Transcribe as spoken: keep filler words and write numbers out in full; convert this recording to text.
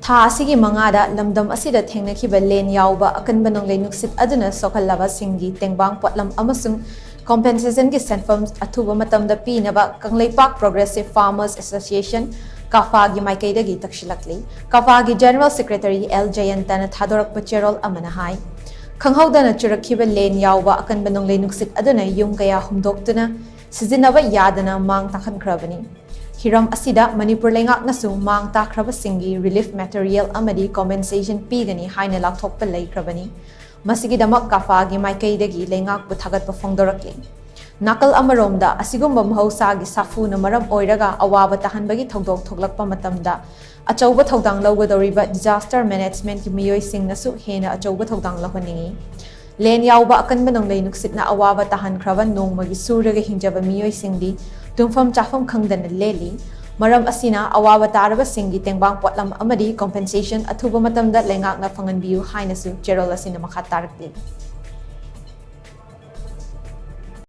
ꯊꯥ ꯑꯁꯤꯒꯤ ꯃꯉꯥꯗ ꯂꯝꯗꯝ ꯑꯁꯤꯗ ꯊꯦꯡꯅꯈꯤꯕ ꯂꯦꯟ ꯌꯥꯎꯕ ꯑꯀꯟꯕ ꯅꯣꯡꯂꯩ ꯅꯨꯡꯁꯤꯠ ꯑꯗꯨꯅ ꯁꯣꯛꯍꯜꯂꯕꯁꯤꯡꯒꯤ ꯇꯦꯡꯕꯥꯡ ꯄꯣꯠꯂꯝ ꯑꯃꯁꯨꯡ compensationꯒꯤ ꯁꯦꯟꯐꯝ ꯑꯊꯨꯕ ꯃꯇꯝꯗ ꯄꯤꯅꯕ ꯀꯪꯂꯩꯄꯥꯛ Progressive Farmers Association, ꯀꯥꯐꯥꯒꯤ ꯃꯥꯏꯀꯩꯗꯒꯤ ꯇꯛꯁꯤꯜꯂꯛꯂꯤ꯫ ꯀꯥꯐꯥꯒꯤ General Secretary ꯑꯦꯜ ꯖꯌꯟꯇꯅ ꯊꯥꯗꯣꯔꯛꯄ ꯆꯦꯔꯣꯜ ꯑꯃꯅ ꯍꯥꯏ, ꯈꯪꯍꯧꯗꯅ ꯆꯨꯔꯛꯈꯤꯕ ꯂꯦꯟ ꯌꯥꯎꯕ ꯑꯀꯟꯕ ꯅꯣꯡꯂꯩ ꯅꯨꯡꯁꯤꯠ ꯑꯗꯨꯅ ꯌꯨꯝ ꯀꯌꯥ ꯍꯨꯝꯗꯣꯛꯇꯨꯅ ꯁꯤꯖꯤꯟꯅꯕ ꯌꯥꯗꯅ ꯃꯥꯡ ꯇꯥꯛꯍꯟꯈ꯭ꯔꯕꯅꯤ꯫ ꯍꯤꯔꯝ ꯑꯁꯤꯗ ꯃꯅꯤꯄꯨꯔ ꯂꯩꯉꯥꯛꯅꯁꯨ ꯃꯥꯡ ꯇꯥꯛꯈ꯭ꯔꯕꯁꯤꯡꯒꯤ relief material ꯑꯃꯗꯤ compensation ꯄꯤꯒꯅꯤ ꯍꯥꯏꯅ ꯂꯥꯎꯊꯣꯛꯄ ꯂꯩꯈ꯭ꯔꯕꯅꯤ꯫ ꯃꯁꯤꯒꯤꯗꯃꯛ ꯀꯥꯐꯥꯒꯤ ꯃꯥꯏꯀꯩꯗꯒꯤ ꯂꯩꯉꯥꯛꯄꯨ ꯊꯥꯒꯠꯄ ꯐꯣꯡꯗꯣꯔꯛꯂꯤ꯫ ꯅꯥꯀꯜ ꯑꯃꯔꯣꯝꯗ, ꯑꯁꯤꯒꯨꯝꯕ ꯃꯍꯧꯁꯥꯒꯤ ꯁꯥꯐꯨꯅ ꯃꯔꯝ ꯑꯣꯏꯔꯒ ꯑꯋꯥꯕ ꯇꯥꯍꯟꯕꯒꯤ ꯊꯧꯗꯣꯛ ꯊꯣꯛꯂꯛꯄ ꯃꯇꯝꯗ ꯑꯆꯧꯕ ꯊꯧꯗꯥꯡ ꯂꯧꯒꯗꯧꯔꯤꯕ disaster managementꯀꯤ ꯃꯤꯑꯣꯏꯁꯤꯡꯅꯁꯨ ꯍꯦꯟꯅ ꯑꯆꯧꯕ ꯊꯧꯗꯥꯡ ꯂꯧꯍꯟꯅꯤꯡꯏ꯫ ꯂꯦꯟ ꯌꯥꯎꯕ ꯑꯀꯟꯕ ꯅꯣꯡꯂꯩ ꯅꯨꯡꯁꯤꯠꯅ ꯑꯋꯥꯕ ꯇꯥꯍꯟꯈ꯭ꯔꯕ ꯅꯣꯡꯃꯒꯤ ꯁꯨꯔꯒ ꯍꯤꯡꯖꯕ ꯃꯤꯑꯣꯏꯁꯤꯡꯗꯤ ꯇꯨꯝꯐꯝ ꯆꯥꯐꯝ ꯈꯪꯗꯅ ꯂꯦꯜꯂꯤ꯫ ꯃꯔꯝ ꯑꯁꯤꯅ, ꯑꯋꯥꯕ ꯇꯥꯔꯕꯁꯤꯡꯒꯤ ꯇꯦꯡꯕꯥꯡ ꯄꯣꯠꯂꯝ ꯑꯃꯗꯤ compensation ꯑꯊꯨꯕ ꯃꯇꯝꯗ ꯂꯩꯉꯥꯛꯅ ꯐꯪꯍꯟꯕꯤꯌꯨ ꯍꯥꯏꯅꯁꯨ ꯆꯦꯔꯣꯜ ꯑꯁꯤꯅ ꯃꯈꯥ ꯇꯥꯔꯛꯂꯤ꯫